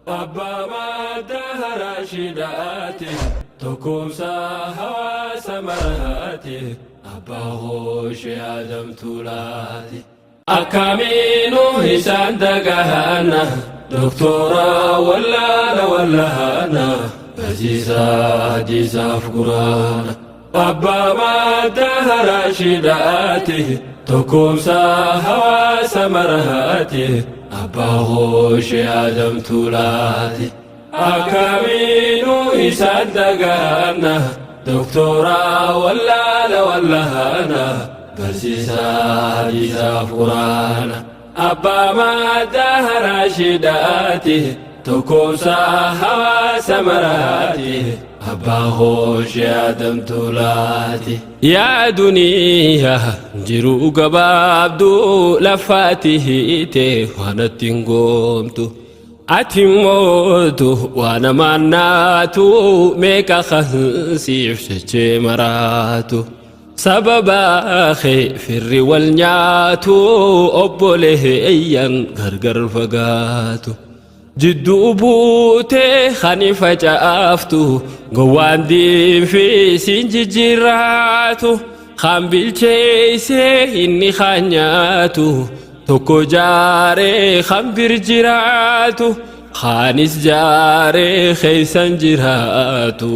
Abbaa madda harashidaati tokkoomsa hawaasa maraati abbaa hooshee Adam Tuulaati. Akkamiinuu isaan dagaana doktora wallaana wallaana barsiisaa hadiisaaf quraana. Abbaa madda harashidaati tokkoomsa hawaasa maraati abbaa hooshee Adam Tuulaati. Akkamiinuu isaan dagaana doktora wallaana wallaana barsiisaa hadiisaaf quraana. Abbaa madda harashidaati tokkoomsa hawaasa maraati abbaa hooshee Adam Tuulaati. Yaa duniyaa jiruu gabaabduu lafaati hiite waan atti hin goomtu. Ati mootu waan namaan naatu meeqa kan siif jechee maraatu. Sababa kee firri wal nyaatu obboleeyyan gargar fagaatu. Jidduu buutee kan facaaftu gowwaan diinfi siin jijjiirraatu. Kan bilcheessee inni kan nyaatu tokko jaaree kan bir jiraatu. Kaanis jaaree keeysan jiraatu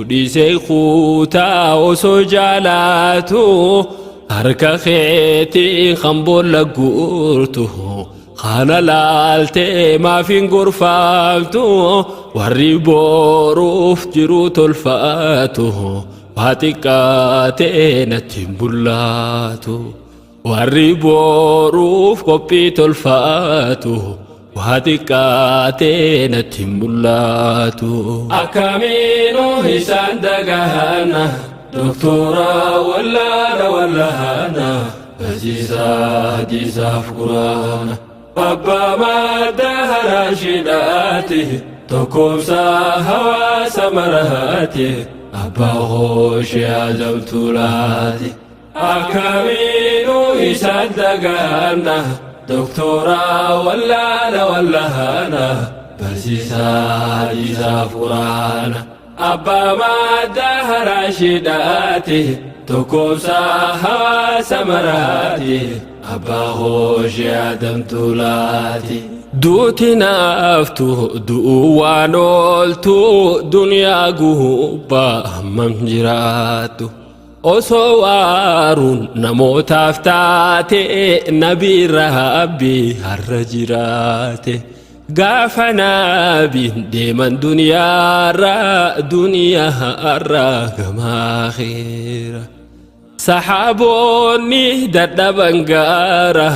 dhiisee kutaa osoo jaalaatu harka keetiin kan boolla guurtu kana laaltee maaf hin gorfaamtu warri boruuf jiru tolfaatu waa xiqqaatee natti hin bullaatu. Warri boruuf qophii tolfaatu waa xiqqaatee natti hin mul'atu. Akkamiinuu isaan dagaana doktora wallaana wallaana barsiisaa hadiisaaf quraana. Abbaa madda harashidaati tokkoomsa hawaasa maraati abbaa hooshee Adam Tuulaati. Akkamiinuu isaan dagaana doktora wallaana wallaana barsiisaa hadiisaaf quraana. Abbaa madda harashidaati tokkoomsa hawaasa maraati abbaa hooshee Adam Tuulaati. Duuti naaftu du'uu waan ooltu duniyaa gubbaa hammam jiraattu. Osoo waaruun namootaaf taate nabii Rabbi har'a jiraate. Gaafa nabiin deeman duniyaarra duniyaarra gama akhiira. Saxaaboonni dadhaban gaara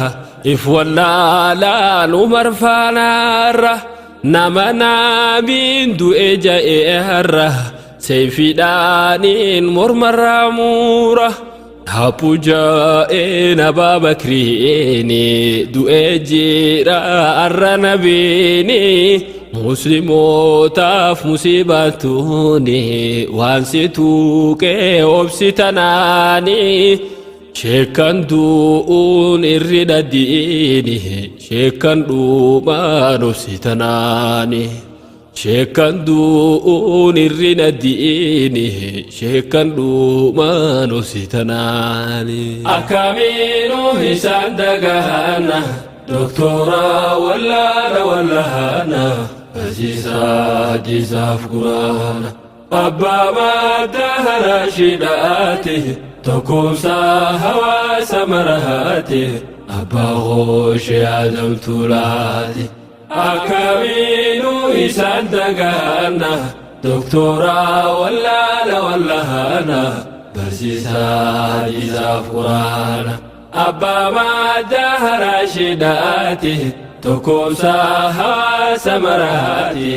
if wallaalaan Umar faanaarra nama nabiin du'e ja'e har'a seeyfiidhaaniin mormarraa muura. Haphu ja'een Abaa Bakriini du'e jira har'a nabiini muslimootaaf musiibaan tuni waan si tuuqee obsi tanaani sheekkan du'uun irri dhaddiini sheekkan dhuumaan obsi tanaani. Sheekkan du'uun irri dhaddiini sheekkan dhuumaan obsi tanaani. Akkamiinuu isaan dagaana doktora wallaana wallaana barsiisaa hadiisaaf quraana. Abbaa madda harashidaati tokkoomsa hawaasa maraati abbaa hooshee Adam Tuulaati. Akkamiinuu isaan dagaana doktora wallaana wallaana barsiisaa hadiisaaf quraana. Abbaa madda harashidaati tokkoomsa hawaasa maraati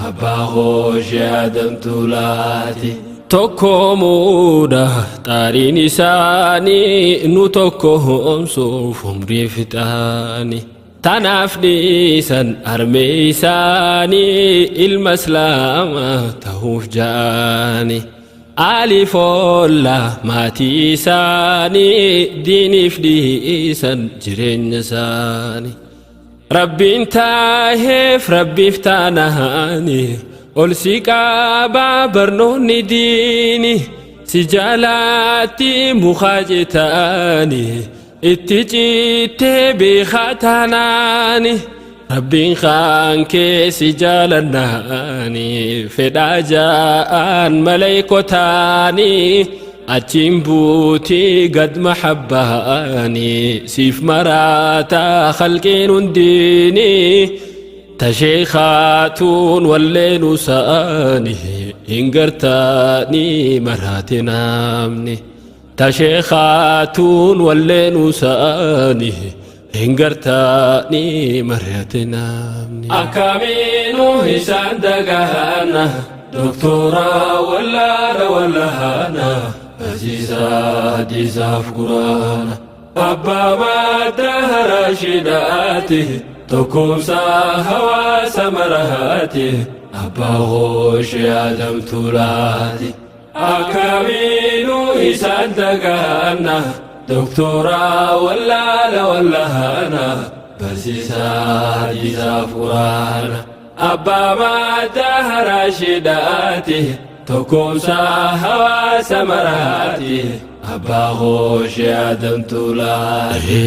abbaa hooshee Adam Tuulaati. Tokkoomuudha xaariin isaanii nu tokkoomsuuf umrii fixaani. Tanaaf dhiisan harmee isaanii ilma islaamaa ta'uuf ja'ani. Ali foolla maatii isaanii diiniif dhiisan jireenya isaanii. Rabbiin taaheef rabbiif taanaani ol si qabaa barnoonni diini si jalaatti mukaa citaani itti cittee beekaa taanaani Rabbiin kaan kee si jaalannaani fedhaa ja'aan maleeykotaani achiin buutii gad mahabbaani siif maraataa khalqiin hundiini ta sheekhaatuun walleenu sa'aani hin gartaanii maraate namni ta sheekhaatuun walleenu sa'aani hin gartaanii mari'ate namni. Akkamiinu isaan dagaana doktora wallaala wallaana barsiisaa hadiisaaf quraana abbaa madda harashiidhaati tokkoomsa hawaasa maraati abbaa hooshee adam tuulaati. Akkamiinu isaan dagaana doktora wallaala wallaana barsiisaa hadiisaaf quraana abbaa madda harashiidhaati tokkoomsa hawaasa maraati abbaa hooshee adam tuulaati.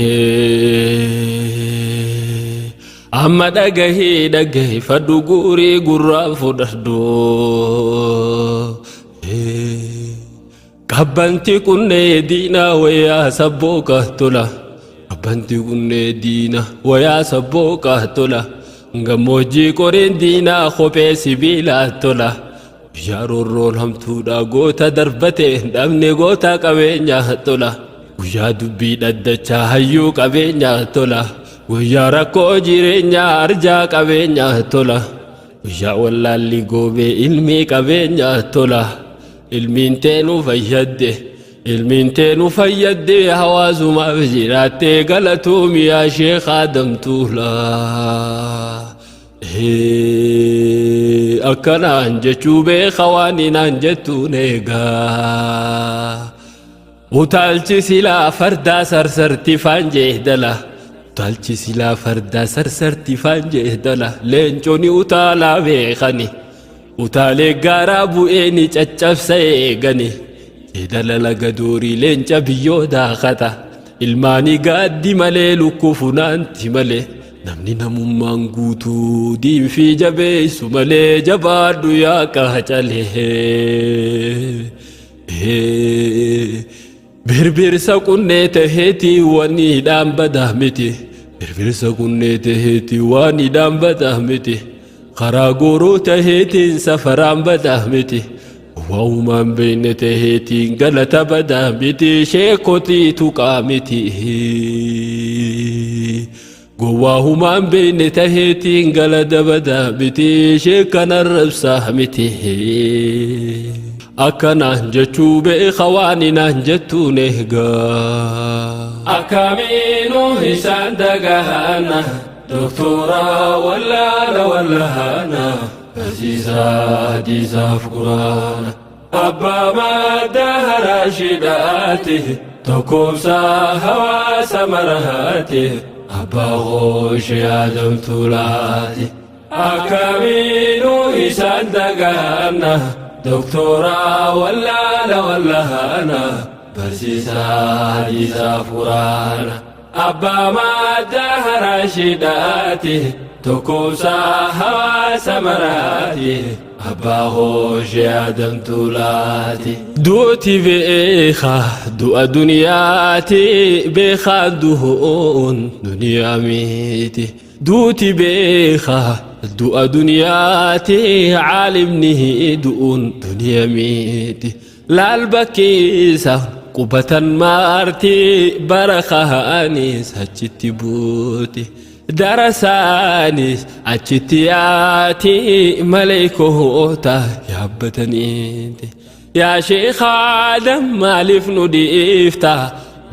Amma dhagahii dhagahi fadhu guurii gurraa fudhadhu. Qabbanti kunnee diinaa wayaa sabbooqa tola. Qabbanti kunnee diina wayaa sabbooqa tola. Gammoojjii qoreen diinaa kophee sibiilaa tola. Guyyaa roorroon hamtuudha goota darbate dhabne goota qabeenyaa tola. Guyyaa dubbii dhaddachaa hayyuu qabeenyaa tola. Guyyaa rakkoo jireenyaa arjaa qabeenyaa tola. Guyyaa wallaalli goobee ilmii qabeenyaa tola. Ilmiin teenuu fayyadde. Ilmiin teenuu fayyadde hawaasumaaf jiraattee galatuumi yaa Sheekh Adam Tuulaa. Akkanaan jechuu beeka waan inaan jettuun eegaa. Utaalchi silaa fardaa sarsarti faan jeedala. Utaalchi silaa fardaa sarsarti faan jeedala. Leenconi utaalaa beekani. Utaalee gaaraa bu'ee ni caccabsa eegani. Jeedala laga doorii leenca biyyoo daakata. Ilmaanii gaaddi malee lukkuu funaanti malee. Namni namummaan guutuu diinfii jabeessu malee jabaadhu yaa qacalee. Birbirsa qunnee taheetii waan hidhaan badaa miti. Birbirsa qunnee taheetii waan hidhaan badaa miti. Karaa gooroo taheetiin safaraan badaa miti. Waa'umaan beekne taheetiin galata badaa miti. Sheekotii tuqaa miti. Gowwaa humaan beekne taheetiin galata badaa miti. Sheekan arrabsaa miti. Akkanaan jechuu beeka waan inaan jettuun eegaa. Akkamiinu isaan dagaana doktora wallaala wallaana barsiisaa hadiisaaf quraana abbaa madda harashiidhaati tokkoomsa hawaasa maraati abbaa hooshee adam tuulaati. Akkamiinu isaan dagaana doktora wallaala wallaana barsiisaa hadiisaaf quraana abbaa madda harashiidhaati tokkoomsa hawaasa maraati abbaa hooshee adam tuulaati. Duuti beekaa du'a duniyaati beekaa du'uun duniyaa miti. Duuti beekaa du'a duniyaati caalimni du'uun duniyaa miti. Laal bakkeessa qubatan maarti barakaanis achitti buuti. Darasaanis achitti yaati maleekoota yaabbataniiti. Yaa Sheekh Adam maaliif nu dhiifta?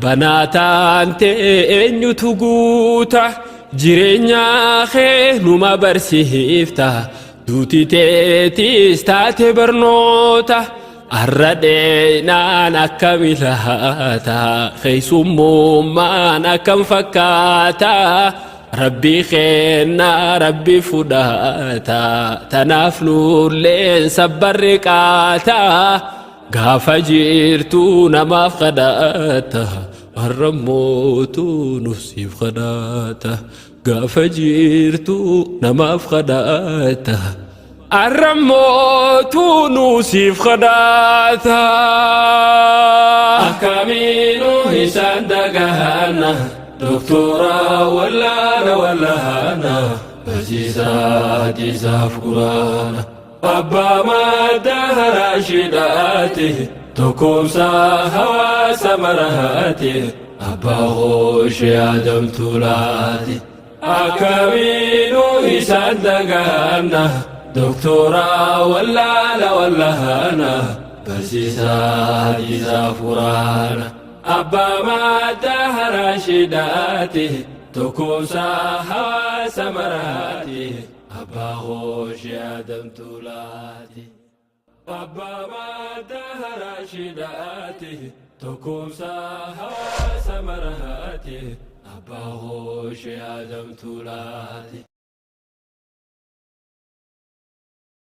Banaa taante eenyutu guuta? Jireenya kee numa barsiifta. Duuti teetis taate barnoota. Arra dheenaan akkam ilaata? Keessummummaan akkam fakkaata? Rabbii kennaa rabbi fudhata tanaaf nulleen sabbarri qaata gaafa jirtu namaaf kadhata har'a mootu nuuf kadhata gaafa jirtu namaaf kadhata har'a mootu nuuf kadhata. Akkamiinuu isaan dagaana doktora wallaana wallaana barsiisaa hadiisaaf quraana abbaa madda haraashiidhaati tokkoomsa hawaasa maraati abbaa hooshee adamtuulaati. Akkamiinuu isaan dagaana doktora wallaana wallaana barsiisaa hadiisaaf quraana abbaa madda haraashiidhaati tokkoomsa hawaasa maraati abbaa hooshee adamtuulaati. Abbaa madda haraashiidhaati tokkoomsa hawaasa maraati abbaa hooshee adamtuulaati.